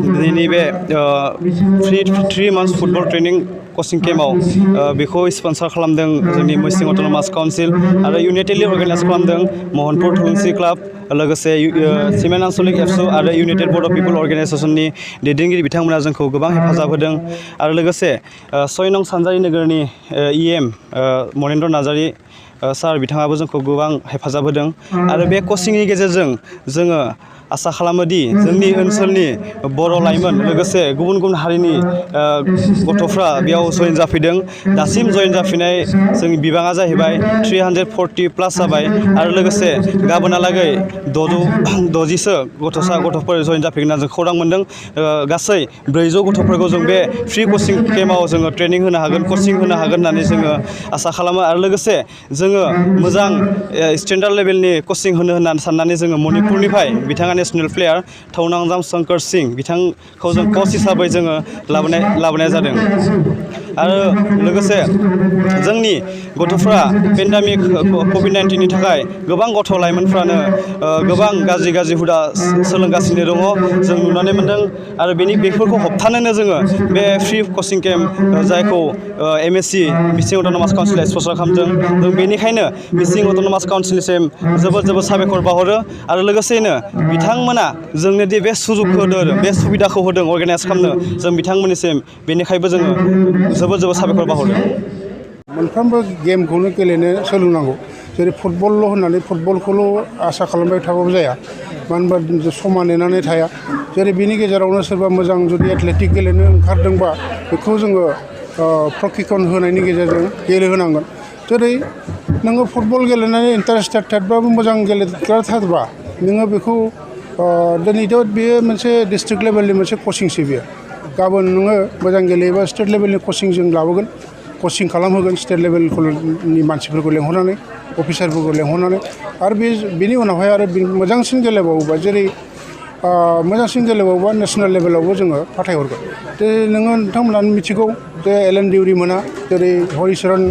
दिनैनि बे three months football training coaching केम्पआव बेखौ स्पन्सर खालामदों जोंनि मिसिं अट'नमास काउन्सिल आरो इउनाइटेडलि अर्गानाइज खालामदों महनपुर थुलुंसि क्लाब लोगोसे सिमेन्ट आन्चलिक एबसु आरो इउनाइटेड बड' पिपल अर्गानाइजेसननि दैदेनगिरि बिथांमोना जोंखौ गोबां हेफाजाब होदों आरो लोगोसे 6 नं सानजारि नोगोरनि EM मनेन्द्र नार्जारि सार बिथाङाबो जोंखौ गोबां हेफाजाब होदों आरो बे कचिंनि गेजेरजों जोङो आसा खालामोदि जोंनि ओनसोलनि बर' लाइमोन लोगोसे गुबुन गुबुन हारिनि गथ'फ्रा बेयाव जइन जाफैदों दासिम जइन जाफैनाय जोंनि बिबाङा जाहैबाय 340+ जाबाय आरो लोगोसे गाबोनहालागै 60सो गथ'फोर जइन जाफैगोन होनना जों खौरां मोन्दों गासै 400 गथ'फोरखौ जों बे फ्रि कचिं केम्पआव जोङो ट्रेनिं होनो हागोन कचिं होनो हागोन होननानै जोङो आसा खालामो आरो लोगोसे जोङो मोजां स्टेन्डार्ड लेभेलनि कचिं होनो होननानै साननानै जोङो मणिपुरनिफ्राय बिथाङा नेशनेल प्लेयार थौनांजाम शंकर सिंह बिथांखौ जों कच हिसाबै जोङो लाबोनाय जादों आरो लोगोसे जोंनि गथ'फ्रा पेन्डेमिक COVID-19नि थाखाय गोबां गथ' लाइमोनफ्रानो गोबां गाज्रि हुदा सोलोंगासिनो दङ जों नुनानै मोन्दों आरो बेफोरखौ होबथानोनो जोङो बे फ्रि कचिं केम्प जायखौ MSC मिसिं अट'नमास काउन्सिला स्पन्सर खालामदों जों बेनिखायनो मिसिं अट'नमास काउन्सिलनिसिम जोबोद साबायखर बावहरो आरो लोगोसेनो बिथांमोना जोंनो दि बे सुजुगखौ होदों बे सुबिदाखौ होदों अर्गानाइज खालामनो जों बिथांमोननिसिम बेनिखायबो जोङो जोबोद साबायखर बावहरो मोनफ्रोमबो गेमखौनो गेलेनो सोलोंनांगौ जेरै फुटबलल' होननानै फुटबलखौल' आसा खालामबाय थाबाबो जाया मानो होनबा समा नेनानै थाया जेरै बिनि गेजेरावनो सोरबा मोजां जुदि एथलेटिक गेलेनो ओंखारदोंबा बेखौ जोङो प्रशिक्षण होनायनि गेजेरजों गेलेहोनांगोन जेरै नोङो फुटबल गेलेनानै इन्टारेस्टेड थादबाबो मोजां गेलेग्रा थारबा नोङो बेखौ दिनैथ' बेयो मोनसे डिस्ट्रिक्ट लेभेलनि मोनसे कचिंसो बेयो गाबोन नोङो मोजां गेलेयोबा स्टेट लेभेलनि कचिं जों लाबोगोन कचिं खालामहोगोन स्टेट लेभेलनि मानसिफोरखौ लेंहरनानै अफिसारफोरखौ लेंहरनानै आरो बेनि उनावहाय आरो मोजांसिन गेलेबावोबा जेरै मोजांसिन गेलेबावोबा नेसनेल लेभेलावबो जोङो फाथायहरगोन नोङो नोंथांमोनानो मिथिगौ जे एलेन दिउरि मोना जेरै हरिचरन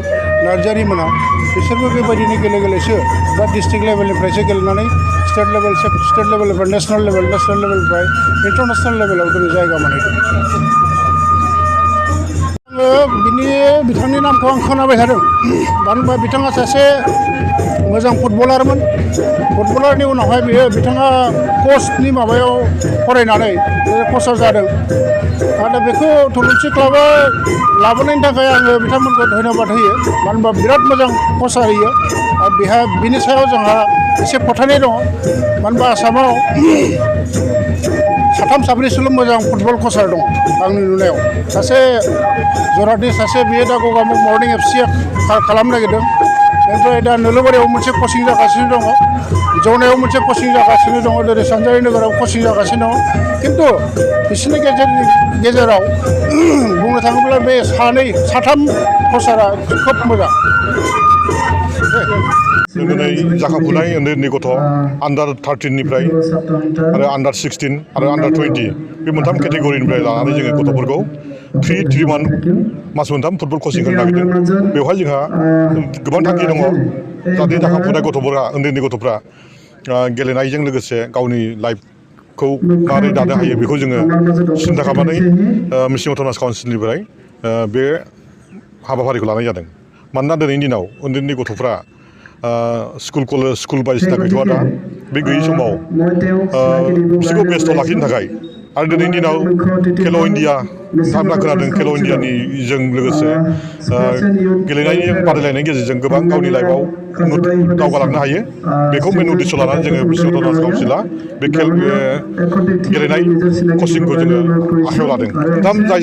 नार्जारि मोना बिसोरबो बेबायदिनो गेलेसो बा डिस्ट्रिक्ट लेभेलनिफ्रायसो गेलेनानै स्टेट लेभेलनिफ्राय नेसनेल लेभेलनिफ्राय इन्टारनेसनेल लेभेलाव दिनै जायगा मोनहैदों बिथांनि नामखौ आं खोनाबाय थादों मानो होनबा बिथाङा सासे मोजां फुटबलारमोन फुटबलारनि उनावहाय बिथाङा कचनि माबायाव फरायनानै कचार जादों आरो बेखौ थुलुंसि क्लाबा लाबोनायनि थाखाय आङो बिथांमोनखौ धन्यबाद होयो मानो होनबा बिराद मोजां कचार होयो आरो बिनि सायाव जोंहा एसे फोथायनाय दङ मानो होनबा आसामाव 3-4सोल' मोजां फुटबल कचार दङ आंनि नुनायाव सासे जरहाटनि सासे बियो दा गगामुख मर्निं FC खालामनो नागिरदों ओमफ्राय दा नोलोबारियाव मोनसे कचिं जागासिनो दङ जौनायाव मोनसे कचिं जागासिनो दङ जेरै सानजारि नोगोराव कचिं जागासिनो दङ खिन्थु बिसोरनि गेजेराव बुंनो थाङोब्ला बे 3 कचारा खोब मोजां दिनै जाखांफुनाय उन्दै गथ' आन्डार 13निफ्राय आरो आन्डार 16 आरो आन्डार 20 बे मोनथाम केटेगरिनिफ्राय लानानै जोङो गथ'फोरखौ 3 मास मोनथाम फुटबल कचिं होनो नागिरदों बेवहाय जोंहा गोबां थांखि दङ जाहाथे जाखांफुनाय गथ'फोरा उन्दै गथ'फ्रा गेलेनायजों लोगोसे गावनि लाइफखौ माबोरै दानो हायो बेखौ जोङो सिन्था खालामनानै मिसिं अट'नमास काउन्सिलनिफ्राय बे हाबाफारिखौ लानाय जादों मानोना दिनैनि दिनाव उन्दै गथ'फ्रा स्कुल बायदिसिना गैथ'आ दा बे गैयि समाव बिसोरखौ बेस्थ' लाखिनो थाखाय आरो दिनैनि दिनाव खेल' इन्डिया नोंथांमोना खोनादों खेल' इन्डियानि जों लोगोसे गेलेनायनि बादायलायनायनि गेजेरजों गोबां गावनि लाइफआव दावगालांनो हायो बेखौ मेन उद्देश्य लानानै जोङो मिसिं अट'नमास काउन्सिला बे गेलेनाय कचिंखौ जोङो आखायाव लादों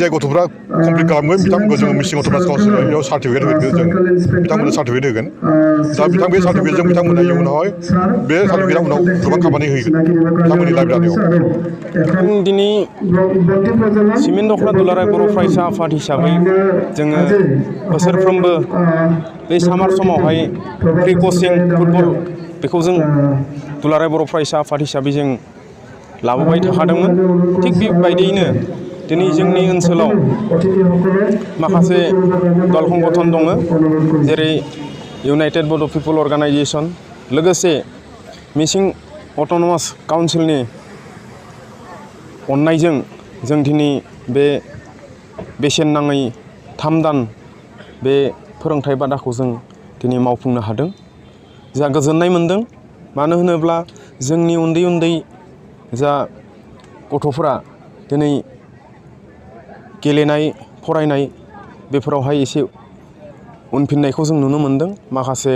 जाय गथ'फ्रा कमप्लिट खालामगोन बिथांमोनखौ जोङो मिसिं अट'नमास काउन्सिला बेयाव सार्टिफिकेट होगोन जों बिथांमोननो सार्टिफिकेट होगोन दा बे सार्टिफिकेटजों बिथांमोना इयुनावहाय बे सार्टिफिकेटआ उनाव गोबां खामानि होगोन बिथांमोननि लाइफ दानायाव दिनै सिमेन्ट दख्ला दुलाराय बर' फरायसा आफाद हिसाबै जोङो बोसोरफ्रोमबो बे सामार समावहाय फ्रि कचिं फुटबल बेखौ जों दुलाराय बर' फरायसा आफाद हिसाबै जों लाबोबाय थाखादोंमोन थिग बेबायदियैनो दिनै जोंनि ओनसोलाव माखासे दल संगठन दङ जेरै इउनाइटेड बड' पिपल अर्गानाइजेसन लोगोसे मिसिं अट'नमास काउन्सिलनि अननायजों जों दिनै बे बेसेन नाङै 3 दान बे फोरोंथाइ बादाखौ जों दिनै मावफुंनो हादों। जा गोजोननाय मोन्दों, मानो होनोब्ला जोंनि उन्दै उन्दै जा गथ'फोरा दिनै गेलेनाय फरायनाय बेफोरावहाय एसे उनफिननायखौ जों नुनो मोन्दों, माखासे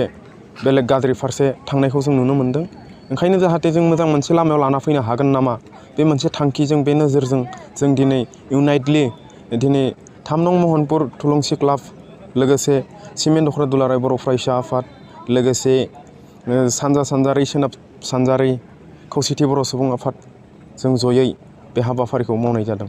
बेलेग गाज्रि फारसे थांनायखौ जों नुनो मोन्दों। ओंखायनो जाहाथे जों मोजां मोनसे लामायाव लाना फैनो हागोन नामा, बे मोनसे थांखिजों, बे नोजोरजों जों दिनै इउनाइटलि दिनै 3 नं महनपुर थुलुंसि क्लाब, लोगोसे सिमेन्ट दख्रा दुलाराय बर' फरायसा आफाद, लोगोसे सानजा सानजारि सोनाब सानजारि खौसेथि बर' सुबुं आफाद, जों जयै बे हाबाफारिखौ मावनाय जादों।